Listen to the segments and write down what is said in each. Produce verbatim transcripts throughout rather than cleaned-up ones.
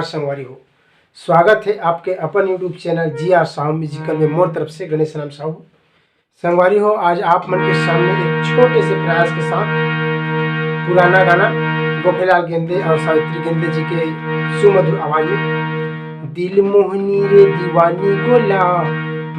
संगवारी हो, स्वागत है आपके अपन YouTube चैनल जी आर साहू म्यूजिकल में। मोर तरफ से गणेश राम साहू। संगवारी हो, आज आप मन के सामने एक छोटे से प्रयास के साथ पुराना गाना गोखेलाल गेंदे और सावित्री गेंदे जी के सुमधुर आवाज में, दिल मोहनी रे दीवानी गोला,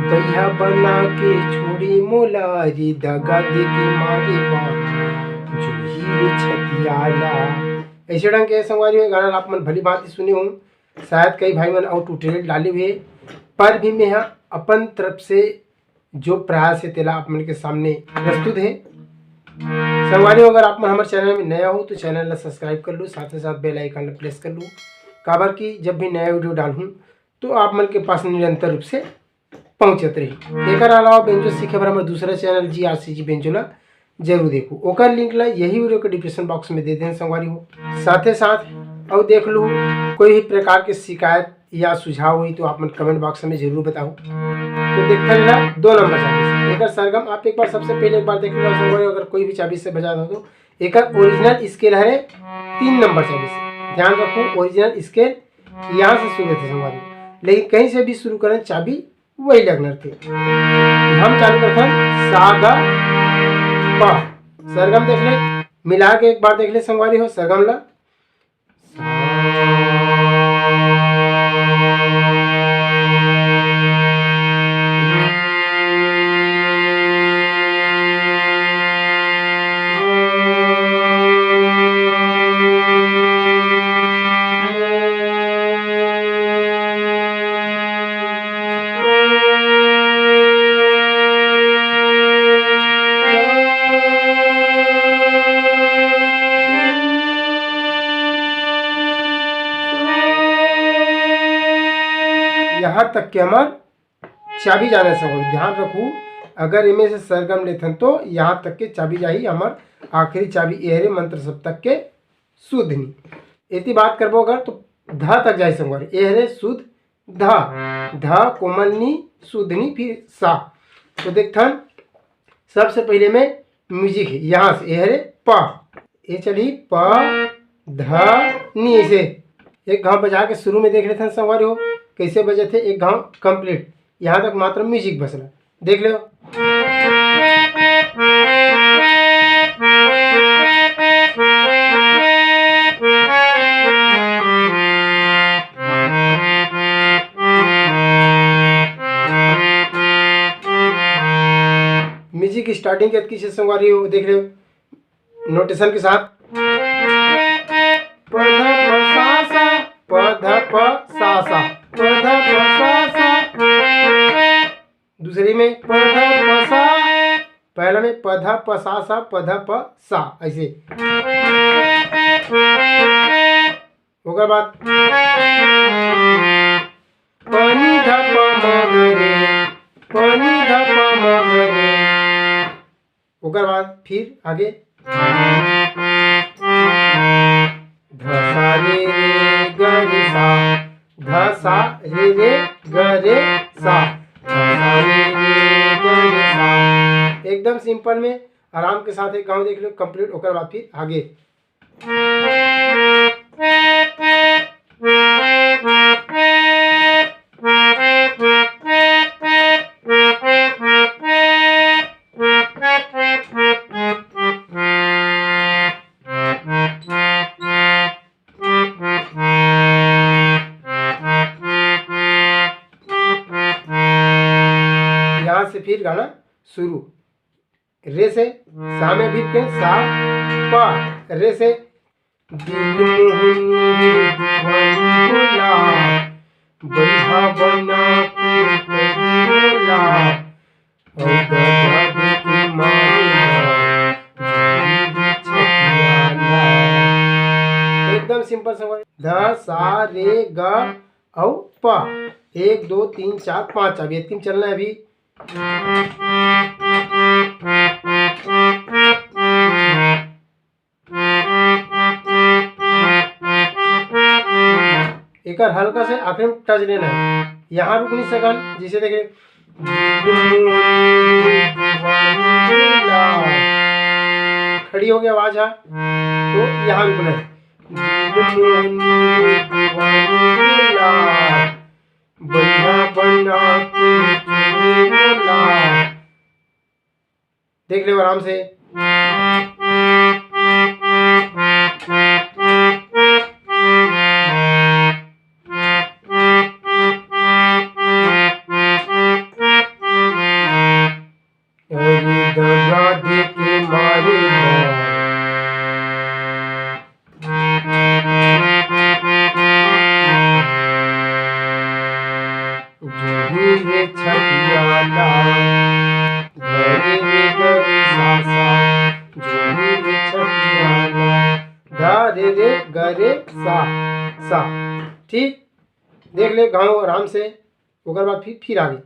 बइहा बना के छोड़ी मोला, रे दगा दे के मारे बा, जूही रे छतियाला। ऐसे ढंग के संगवारी हो, गाना आप मन भली भांति सुने हो, शायद कई भाई मन अउ ट्यूटोरियल डाले हुए, पर भी मैं ह अपन तरफ से जो प्रयास है तेला आप मन के सामने प्रस्तुत है। संगवारी हो, अगर आप मन हमारे चैनल में नया हो तो चैनल ला सब्सक्राइब कर लो, साथ ही साथ बेल आइकन ला प्रेस कर लो, काबर कि जब भी नया वीडियो डालूँ तो आप मन के पास निरंतर रूप से पहुंचत रही। एकर अलावा बेंजो सीखे बर हमर दूसरा चैनल जी आर सी जी बेंजो ला जरूर देखो, ओकर लिंक ला यही वीडियो के डिस्क्रिप्शन बॉक्स में दे दें संगवारी हो। साथे साथ अउ देख लो, कोई भी प्रकार के शिकायत या सुझाव हुई तो आप मन कमेंट बॉक्स में जरूर बताओ। तो देखते हैं ना, दो नंबर चाबी से एकर सरगम आप एक बार, सबसे पहले एक बार देख लो संगवारी, अगर कोई भी चाबी से बजा दो तो एकर ओरिजिनल स्केल हरे तीन नंबर चाबी से। ध्यान रखो, ओरिजिनल स्केल यहाँ से शुरू होते संगवारी, लेकिन कहीं से भी शुरू करें, चाबी वही लगना थे। हम चालू करथन सा गा पा। सरगम देख ले, मिला के एक बार देख ले संगवारी हो, सरगम ला। यहाँ तक के हमर चाबी जाने से होई। ध्यान रखू, अगर एमे से सरगम लेथन तो यहाँ तक के चाबी जाही, हमर आखिरी चाबी ए हरे मंत्र सप्तक के शुद्ध नी। एती बात करबो अगर तो ध तक जाही संगवारी, ए हरे शुद्ध ध, ध कोमल नी, शुद्ध नी, फिर सा। तो देखथन, सबसे पहले में म्यूजिक है, यहाँ से ए हरे प, ए चली प ध नी, ऐसे एक घाव बजा के शुरू में देख लेथन संगवारी हो, कैसे बजत है एक घाव कंप्लीट। यहाँ तक मात्र म्यूजिक बसला, देख लो। म्यूजिक स्टार्टिंग के अतकी से संगवारी हो, देख लो, नोटेशन के साथ, प ध प सा सा, प ध प सा सा, प ध प सा सा। दूसरी में प ध प सा, पहला में प ध प सा सा, प ध प सा, ऐसे। ओकर बाद प नी ध प म ग रे, प नी ध प म ग रे। ओकर बाद फिर आगे ध सा रे रे ग रे सा, ध सा रे रे ग रे सा, ध सा रे रे ग रे सा। एकदम सिंपल में आराम के साथ एक घाव देख लो कंप्लीट, ओकर बाद फिर आगे। यहाँ से फिर गाना शुरू। रे से सा में भी के सा पा, रे से दिल मोहनी रे दीवानी बोला, बइहा बना के कही बोला, और दगा दे के मारे ना, जूही रे छतियाला। एकदम सिंपल संगवारी, ध सा रे ग अउ पा, एक दो तीन चार पाँच, अभी इतनी चलना है अभी। एकर हल्का से आखिरी में टच लेना है, यहाँ रुक नहीं सकन। जैसे देखे, खड़ी हो गई आवाज है, तो यहाँ रुकना है। दिल में नींद दीवानी बोला, बनिया बना के चुनी बोला। देख ले आराम से। अरे दगा दे के मारे जोही रे छटियाला, घरे रे गरे सासा, जोही रे छटियाला, धा रे रे गरे सा, सा। ठीक, देख ले गाँव आराम से। ओकर बाद फिर, फिर आगे।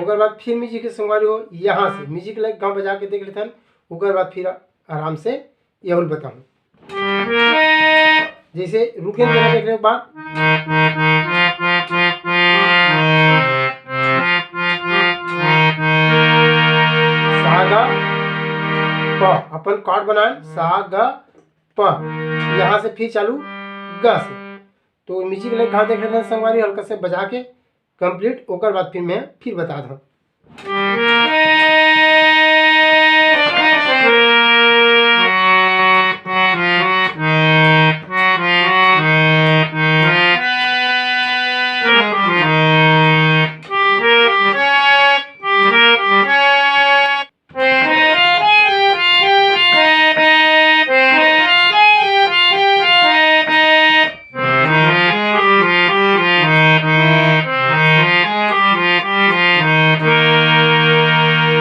ओकर बाद फिर म्यूजिक के संगवारी हो, यहाँ से म्यूजिक ला गाँव बजा के देख लेथन। ओकर बाद फिर आराम से एहू ल बताहूँ। जैसे रुके तेला देख ले एक बार। सा गा प, अपन कॉर्ड बनाए, सा गा प, यहाँ से फिर चालू ग से। तो म्यूजिक ला एक घाव देख लेथन संगवारी, हल्का से बजा के कंप्लीट, ओकर बाद फिर मैं फिर बता दूँ।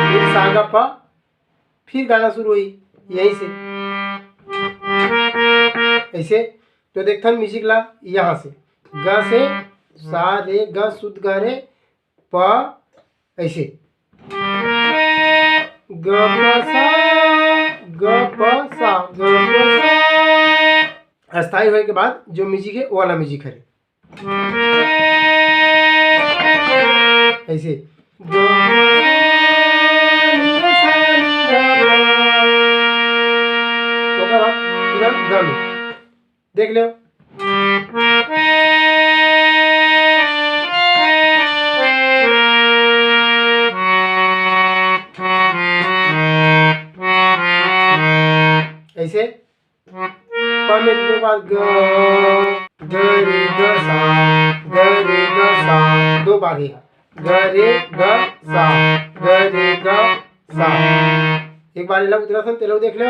फिर सा गा प, फिर गाना शुरू होही यहीं से। ऐसे तो देखथन म्यूजिक ला, यहाँ से ग से सा रे ग शुद्ध ग रे प, ऐसे ग प सा, ग प सा, ग प सा। स्थाई होए के बाद जो म्यूजिक है, वो वाला म्यूजिक हरे। ऐसे। ओकर बाद तुरंत ग में। देख लो। ऐसे। प में दो बार ग, ग रे ग सा, ग रे ग सा, दो बार ही। ग रे ग सा, ग रे ग सा। एक बार एला उतरा सन, तेला देख ले।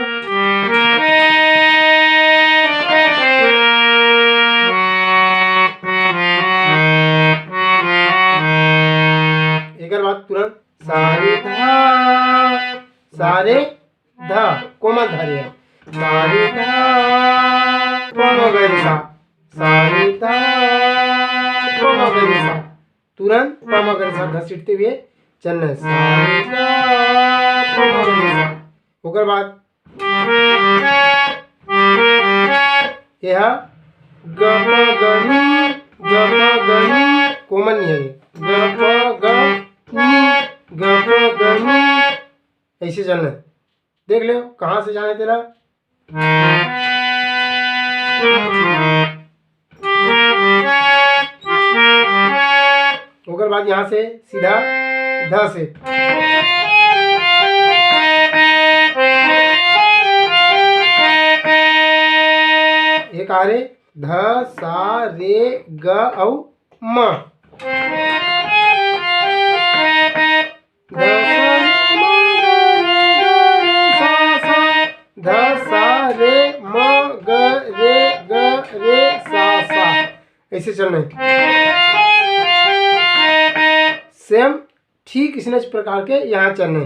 एकर बाद तुरंत सा रे धा, सा रे धा, कोमल धा रे है। सा रे धा, प म ग रे सा। सा रे धा, प म ग रे सा। तुरंत प म ग रे सा घसीटते हुए चलना है। सा रे धा, प म ग रे सा। ओकर बाद ये हा ग प ग नी, ग प ग नी, कोमल नहीं है। ग प ग नी, ग प ग नी, ऐसे चलना है। देख लो कहाँ से जाने तेरा। ओकर बाद यहाँ से सीधा ध से। एक आ रे ध सा रे ग अउ म। ध सा रे म ग रे ग रे सा सा, ध सा रे म ग रे ग रे सा सा। ऐसे चलना है। सेम ठीक इसने प्रकार के यहाँ चलना है।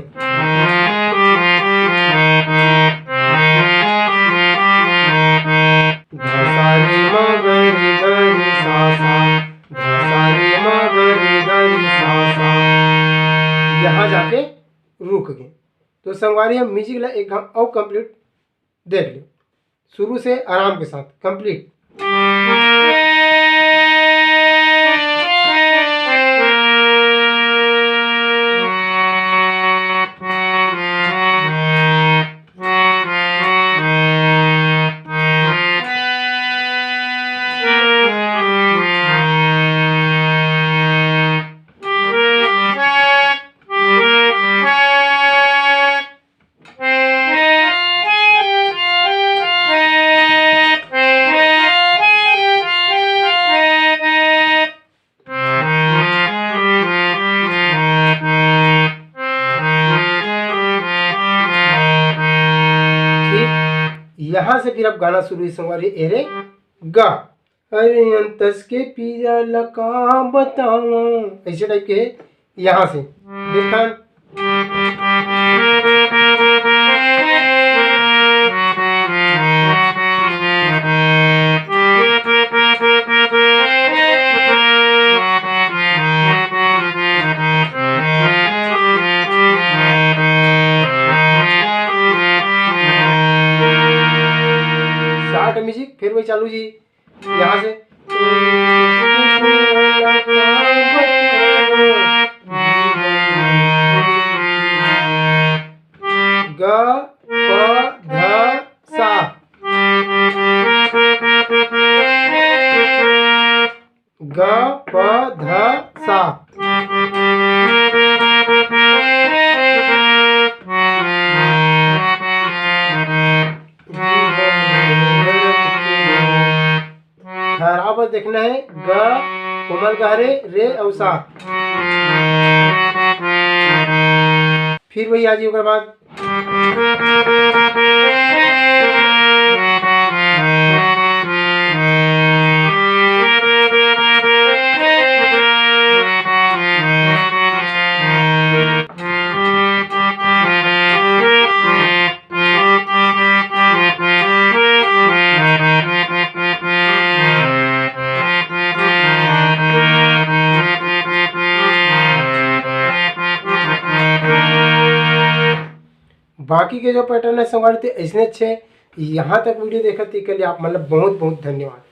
ध सा रे म ग रे ग रे सा सा, ध सा रे म ग संगवारी, हम म्यूजिक ला एक घांव अउ कंप्लीट देख ले, शुरू से आराम के साथ कंप्लीट। ठीक, यहाँ से फिर अब गाना शुरू हुई संगवारी, एरे गा। अरे अंतस के पीरा ला का बतावं, ऐसे टाइप के है। यहाँ से देखथन। शार्ट म्यूजिक, फिर वही चालू जी, यहाँ से। ग प ध सा। ग प ध सा। ठहराव बस देखना है, ग कोमल ग हरे, रे अउ सा। फिर वही आ जी ओकर बाद। बाकी के जो पैटर्न है संगवारी, ते ऐसने अच्छे। यहाँ तक वीडियो देखत के लिए आप मतलब बहुत बहुत धन्यवाद।